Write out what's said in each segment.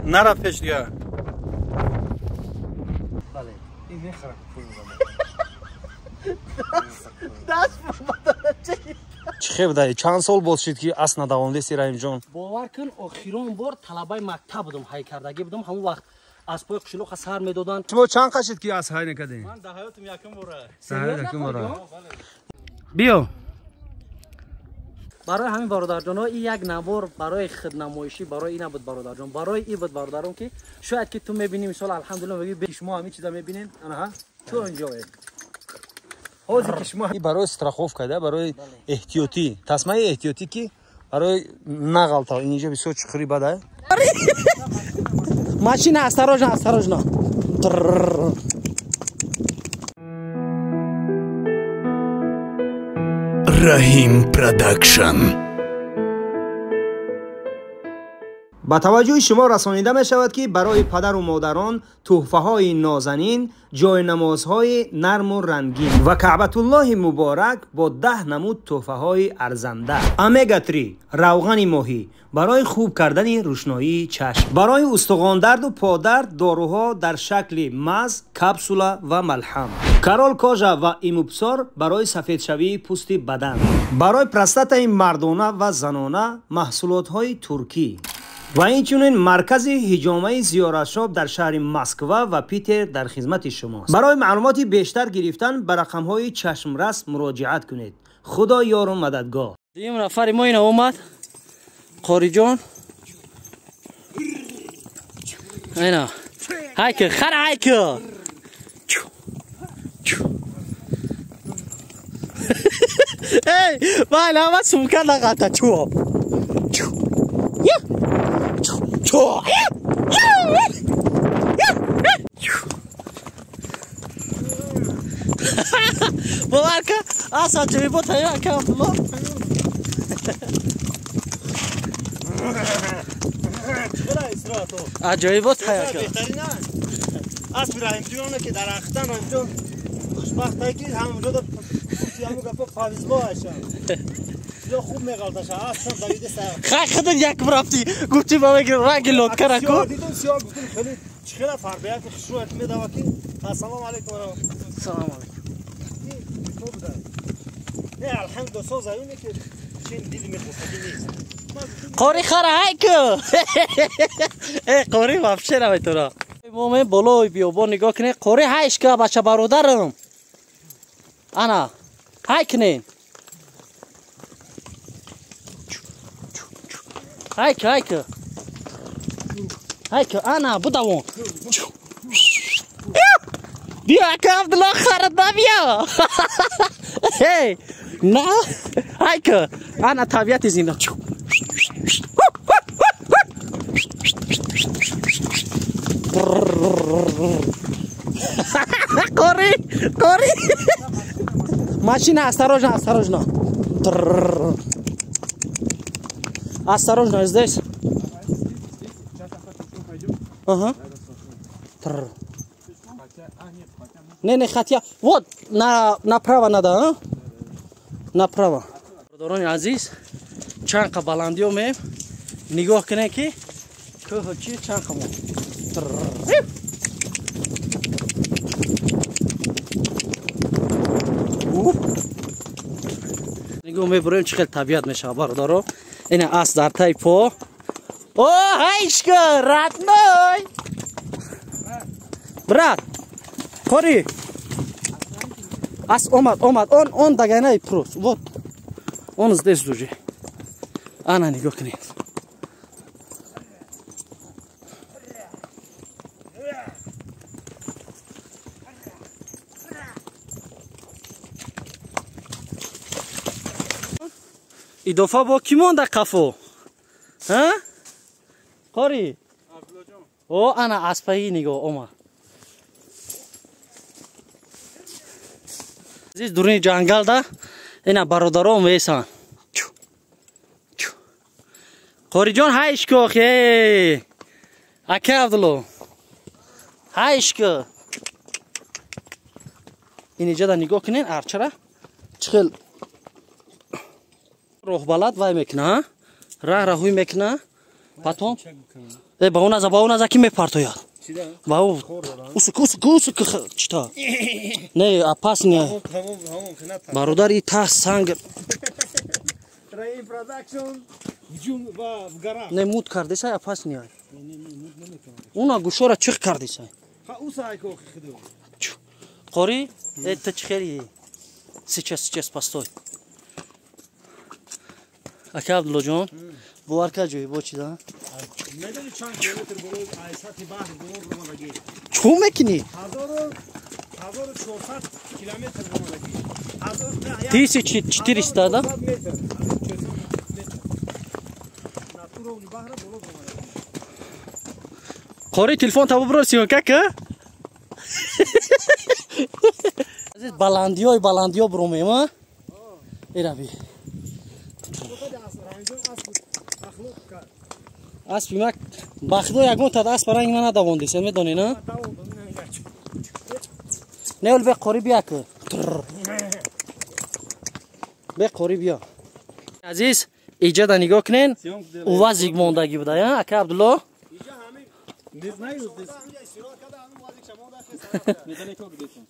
Нара пеш дига. Бале. Ин мехарам пул мезанам. Даст Чӣ хел дай? Чанд сол боз шид ки ас надавондеси, Раҳимҷон? Бовар кун, охирон бор талабаи мактаб будам, ҳай кардагӣ будам, ҳамон вақт аспои қишлоқа сар медоданд. Шумо чанд қашид ки ас ҳай накардем? Ман дар ҳаётим якум бора. Якум бора. Биё. Барои ҳамин бародарҷонҳо ин як навор барои худнамоишӣ, барои ин набуд бародарҷон, барои ин буд бародарон ки шояд ки ту мебинӣ, мисол алҳамдулилла мегӯӣ шумо ҳамин чиза мебинед, анаҳа чун ҷое. Ҳозир ки шумо барои страховка да, барои эҳтиётӣ, тасмаи эҳтиётӣ ки барои нағалта. Инҷо бисёр чуқури бада. Машина осторожно, осторожно. Раҳим Продакшн. Ба таваҷҷӯҳи шумо расонида мешавад ки барои падару модарон тӯҳфаҳои нозанин, ҷойнамозҳои нарму рангин ва Каъбатуллоҳи муборак бо 10 намуд тӯҳфаҳои арзанда. Омега 3 равғани моҳӣ барои хуб кардани рӯшноии чашм, барои устухондарду подард доруҳо дар шакли маз, капсула ва малҳам, Карол кожа ва имупсор барои сафедшавии пӯсти бадан, барои простатаи мардона ва занона маҳсулотҳои туркӣ ва инчунин маркази ҳиҷомаи зиёратшоб дар шаҳри Москва ва Питер дар хизмати шумост. Барои маълумоти бештар гирифтан ба рақамҳои чашмрас муроҷиат кунед. Худо ёру мададгоҳ. Дуюм нафари мо ина омад. Қориҷон. Ина. Ҳайки, хара ҳайки. Эй, вай ама сумка нағата чу. Я. Чу. Бовар кун, аса ҷойбо тайёр ака Абдулло. Аҷоибо тайёр кун. Аспи Раҳимҷоне ки дар ҳақиқатан Раҳимҷон хушбахтае ки ҳамонҷо ҳамон гапо повезло аша. Ё хуб меғалташа, аслан давида сар. Хай худат як рафти, гуфти ба меги ранги лоткара ку. Дидум сиёҳ гуфтум хеле чӣ хела фарбияти хушрӯ медава ки ассалому алайкум. Салому алайкум. Не, алҳамдулилла созаюне ки чин дили мехостагӣ нест. Қори хара ҳай ку. Э қори вообще наметура. Мо ме болои биёбон нигоҳ кунед, қори ҳайш ка бача бародарам. Ана, ҳай кунед. Ҳайка, ҳайка. Ҳайка, ана, будавон. Биё, ака Абдулло, харат набиё. Эй, на, ҳайка. Ана табиати зинда. Қори, қори. Машина, осторожно, осторожно. Осторожно, здесь. Ага. Не, не, хотя. Вот, направо надо, а? Направо. Бародарони азиз, чанд қа баландиё меем. Нигоҳ кунед ки кӯҳу чи чанд қа мо. Нигоҳ мебурем чӣ хел табиат мешавад бародаро. Ина ас дар таи по. О, ҳайшка, родной! Брат, қори. Ас омад, омад. Он догоняй просто. Вот. Он здесь уже. Ана нигоҳ кунед. Идофа бо ки монда қафо? Ҳа? Қори? О, ана аспаи нигоҳ омад. Азиз дуруни ҷангалда ина бародаро меесанд. Қориҷон ҳайш ку охи. Ака Абдулло. Ҳайш ку. Ин иҷода нигоҳ кунед арчара. Чӣ хел роҳбалад вай мекуна, раҳ раҳуй мекуна. Потом? Ба он аза, ба он аза ки мепартояд. Ба у. Усук, усук, усук, чита. Не, опасный. Бародар, и та санг. Раим Продакшн в горах. Не, мут кардесай, опасный. Уна гушора чих кардесай. Ха усай ко хиду. Қори? Это чихери. Сейчас, сейчас, постой. Ака Абдуллоҷон, бовар кард ҷои бо чида? Медони чанд километр болои сатҳи баҳр боло омадагӣ? Чӣ мекунӣ? 1400 километр омадагӣ. 1400, да? Қори телефон та бубро съёмка ка? Азиз баландиёи баландиё бромем, а? Эраби. Аспи мак бахдо ягон тад асп ранг мана давондисен, медонӣ, на? Не, ол бе қори бия ку. Бе қори бия. Азиз, иҷада нигоҳ кунен, увазик мондагӣ буда, я? Ака Абдулло? Не знаю, здесь. Недалеко где-то.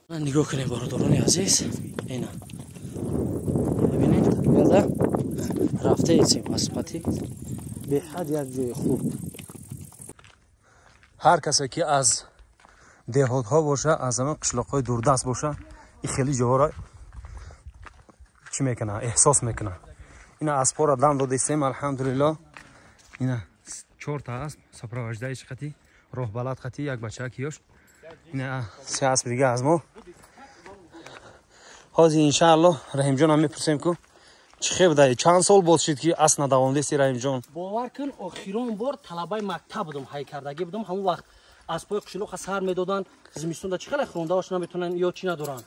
Нигоҳ кунем, бародарони азиз, ина. Бибинед, табиата рафтаесем аспати беҳад як ҷои хуб. Ҳар касе ки аз деҳотҳо боша, аз ҳамон қишлоқҳои дурдаст боша, ин хеле ҷоҳоро чӣ мекунад, эҳсос мекунад. Ина аспҳоро дам додистем, алҳамдулилло. Ина чорта асп сопровождающий қати, роҳбалад қати, як бачаки ёш. Ина се асп дига аз мо. Ҳозир иншааллоҳ Раҳимҷонам мепурсем ку чӣ хел буда, чанд сол боз шид ки асп надавондисти, Раҳимҷон? Бовар кун, охирон бор талабаи мактаб будам, ҳай кардагӣ будам. Ҳамон вақт аспҳои қишлоқа сар медоданд, зимистонда чӣ хеле хӯрондаош наметонанд ё чӣ надоранд,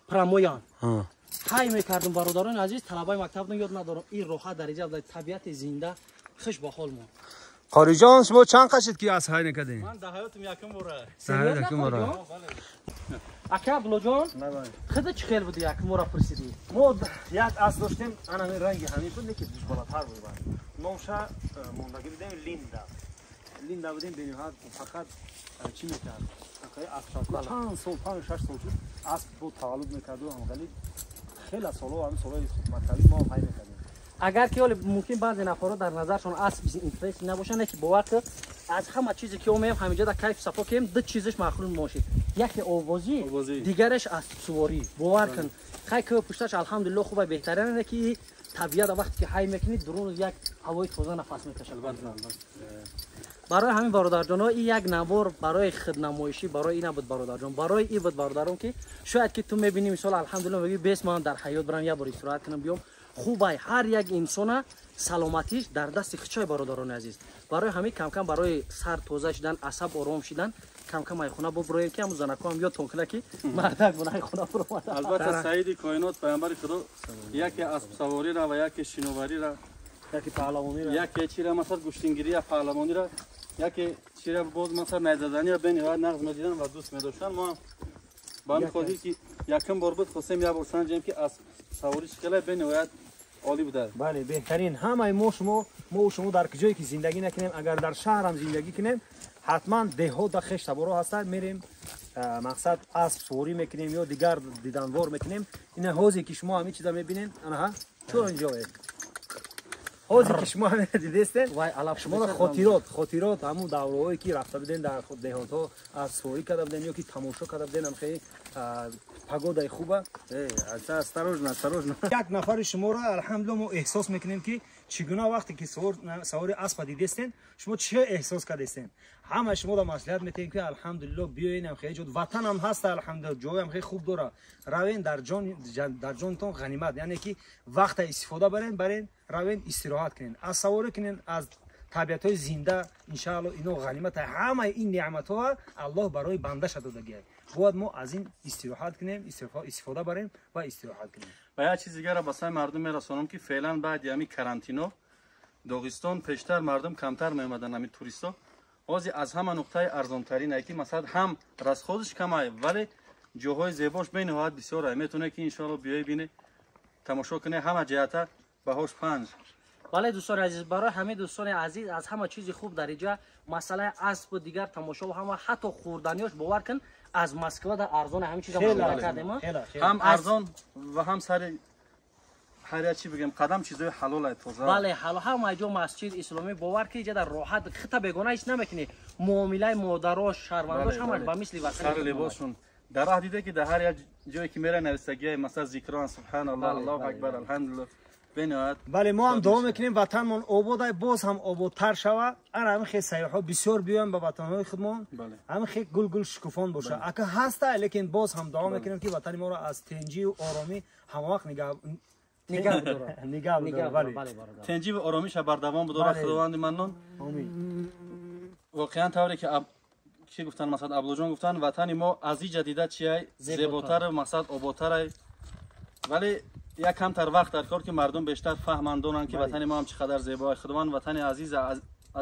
прамоянд. Ҳай мекардум, бародарони азиз, талабаи мактаб будам, ёд надорам. Ин роҳат дариҷа буда, табиати зинда, хуш ба ҳол монд. Қориҷон, шумо чанд қашид ки асп ҳай накардем? Ман дар ҳаётим якум бора. Якум бора. Ака Абдуллоҷон, худа чӣ хел буди якум бора пурсидӣ? Мо як асп доштем, ана ҳамин ранги ҳамин буд, лекин душбалатар буд. Номша мондагӣ будем Линда. Линда будем, бениҳоят фақат чӣ мекард? Асп чанд сол, 5-6 сол шуд, асп бо таваллуд мекарду, ҳамғали хеле солҳо, ҳамин солҳои мактабӣ мо ҳай мекардем. Агар ки ҳоле мумкин баъзе нафарҳо дар назаршон асп интерес набошанд, не ки бовар кун, аз ҳама чизе ки омеем ҳаминҷо дар кайф сафо кем, ду чизаш маъқул мошид. Яке овозӣ, дигараш аспсуворӣ. Бовар кун, хай ки пушташ алҳамдулилло хуба, беҳтарин не ки табиат вақте ки ҳай мекунӣ, дурун як ҳавои тоза нафас мекашад. Барои ҳамин бародарҷонҳо ин як навор барои худнамоишӣ, барои ин набуд бародарҷон, барои ин буд бародарон ки шояд ки ту мебинӣ мисол алҳамдулилло мегӯӣ бес ман дар ҳаёт барам як бор истироҳат кунам биём. Хубай ҳар як инсона саломатиш дар дасти хичой, бародарони азиз. Барои ҳамин камкам барои сар тоза шудан, асаб ором шудан, камкам айхона буброем ки ҳамун занакҳоам ёдтон кунад ки мардак бун айхона буромада. Албатта саиди коинот паёмбари худо яке аспсавориро ва яке шиновариро, яке паҳлавониро, яке чиро масалан гӯштингирия паҳлавониро, яке чиро боз масалан найзазаниро бениҳоят нағз медиданд ва дӯст медоштанд. Мо ба ҳамин хотир ки якум бор буд, хостем як бор санҷем ки аспсаворӣ чӣ хеле бениҳоят олӣ буда. Бале, беҳтарин. Ҳамаи мо шумо, мо шумо дар куҷое ки зиндагӣ накунем, агар дар шаҳрам зиндагӣ кунем, ҳатман деҳот да хеш таборо ҳастанд, мерем, мақсад асп суворӣ мекунем ё дигар диданвор мекунем. Ина ҳозе ки шумо ҳамин чиза мебинед, анаҳа, чор инҷое. Ҳозе ки шумо ҳамин дидестен, шуморо хотирот, хотирот ҳамун давраҳое ки рафта будем дар деҳотҳо, асп суворӣ карда будем ё ки тамошо карда будем, ҳам хеле погодаи хуба. Осторожно, осторожно. Як нафари шуморо алҳамдулилло мо эҳсос мекунем ки чӣ гуна вақте ки савори аспа дидестен, шумо чӣ эҳсос кардестен. Ҳама шуморо маслиҳат метиҳем ки алҳамдулилло биёен, ҳам хеле ҷо ватанам ҳаст, алҳамдулилло ҷоям хеле хуб дора. Равен дар ҷонтон ғанимат, яъне ки вақта истифода барен, барен равен истироҳат кунен, аз саворӣ кунен, аз табиатҳои зинда иншаалло ино ғанимат. Ҳамаи ин неъматҳо Аллоҳ барои бандаша додагиаст. Бояд мо аз ин истироҳат кунем, истифода барем ва истироҳат кунем. Ва як чиз дигарро ба саи мардум мерасонам ки феълан баъди ҳамин карантино Доғистон пештар мардум камтар меомаданд, ҳамин туристҳо. Ҳозир аз ҳама нуқтаи арзонтарин ки масалан ҳам расходаш камай, вале ҷоҳои зебош бениҳоят бисёр. Метавонед ки иншоалло биёй бинед. Тамошо кунед, ҳама ҷиҳата баҳош 5. Бале, дӯстони азиз, барои ҳамаи дӯстони азиз аз ҳама чизи хуб дар инҷа масъалаи асбу дигар тамошо ва ҳама ҳатто хӯрданиёш, бовар кун, аз Москва дар арзон ҳамин чиза мушоҳида кардем. Ҳам арзон ва ҳам сари ҳар як чӣ бигем, қадам чизои ҳалол ай, тоза. Бале, ҳалол, ҳама ҷо масҷид исломӣ, бовар ки инҷа дар роҳат хита бегона ҳеч намекунӣ. Муомилаи модарош, шаҳрвандош ҳамаш ба мисли ватан. Сари либосшон дар раҳ дида ки дар ҳар як ҷое ки мера нависагиай, масалан, зикрон, субҳаналлоҳ, аллоҳу акбар, алҳамдулиллоҳ, бениҳоят. Бале, мо ҳам дуо мекунем, ватанмон обод ай, боз ҳам ободтар шава. Ана ҳамин хел сайёҳҳо бисёр биёянд ба ватанҳои худмон, ҳамин хел гулгул шукуфон боша. Ака ҳаста, лекин боз ҳам дуо мекунем, ки ватани моро аз тинҷию оромӣ ҳамавақт нигаҳ бидорад. Нигаҳ бидорад, бале. Тинҷӣ ва оромиша бардавом бидорад Худованди Маннон. Воқеан, тавре ки чӣ гуфтанд, масалан, Аблоҷон гуфтанд, ватани мо аз иҷа дида чиай зеботар, мақсад ободтарай, вале як камтар вақт дар кор, ки мардум бештар фаҳманд, донанд, ки ватани мо ҳам чӣ қадар зебо. Худованд ватани азиз аз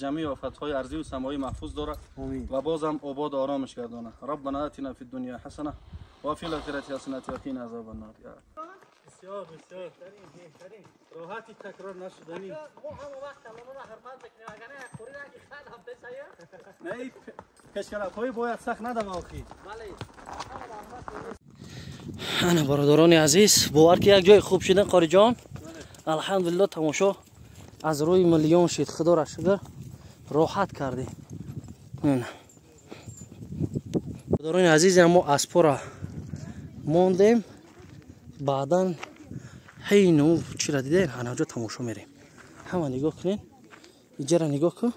ҷамъи офатҳои арзиву самоӣ маҳфуз дорад ва бозам ободу оромиш гардонад. Раббана атина фи дунё ҳасана ва фил охирати ҳасанати ва қина азобан нор. Бисёр бисёр беҳтарин, роҳати такрор нашуданӣ. Мо ҳама вақт калонро ҳурмат мекунем, агар не қурина хад ҳафта сая. Не, пешкалабҳои бояд сахт надава охи. Бале. Ана, бародарони азиз, бовар ки як ҷои хуб шидан, Қориҷон. Алҳамдулилло, тамошо аз рӯи миллион шид, худоро шукр, роҳат кардем. Бародарони азиз, мо аспора мондем, баъдан ҳейну чира дидем, ҳанаҷо тамошо мерем. Ҳама нигоҳ кунед, иҷара нигоҳ кун,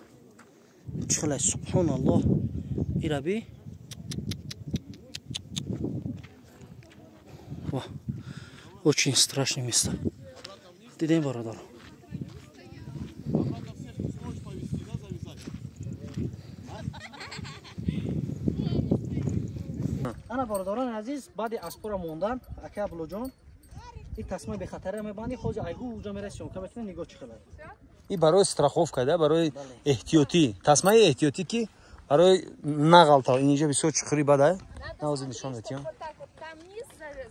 чӣ хелай, субҳоналлоҳ, ира би. Очень страшное место. Дидем, бародар. Ана, бародарони азиз, баъди аспора мондан, ака Абдуллоҷон, ин тасмаи бехатария мебанди, ҳозир айгу уҷа мераси, съёмка мекунӣ, нигоҳ чӣ хелай. Ин барои страховка да, барои эҳтиётӣ, тасмаи эҳтиётӣ, ки барои нағалта. Инҷа бисёр чуқури бада, навози нишон метиҳам. Там низ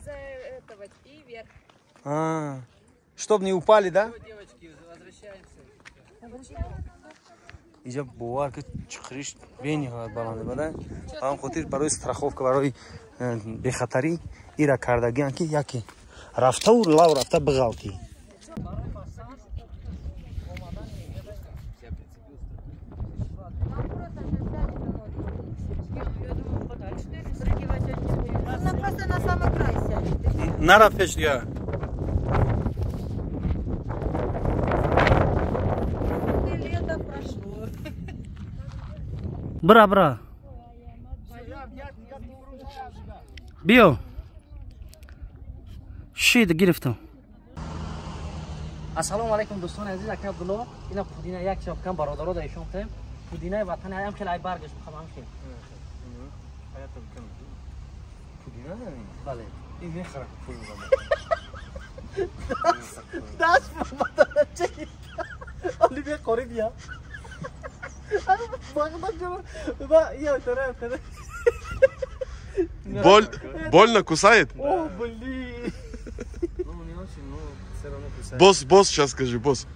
за этого и вверх. Чтоб не упали, да? Инҷа бовар ки чуқуриш бениҳоят баланде бада. Ба ҳам хотир барои страховка, барои бехатарӣ ира кардагиан, ки яке рафтаву лав рафта биғалтӣ. Она просто на самый край сядет. Нара пеш дига. Лето прошло. Бра, бра. Биё. Шид гирифтам. Ассалому алайкум, дӯстони азиз, ака Абдулло, ина пудина як чапкан бародаро да ишон тем. Пудинаи ватани ҳам хел ай баргаш бихам ҳам хел. Пудина? Бале. Ин мехарам, пул мезанам. Даст бадара чекид. Оли бия, қори бия. Ба я тара тара. Больно кусает? О, блин. Ну, не очень, но все равно кусает. Босс, босс, сейчас скажи, босс.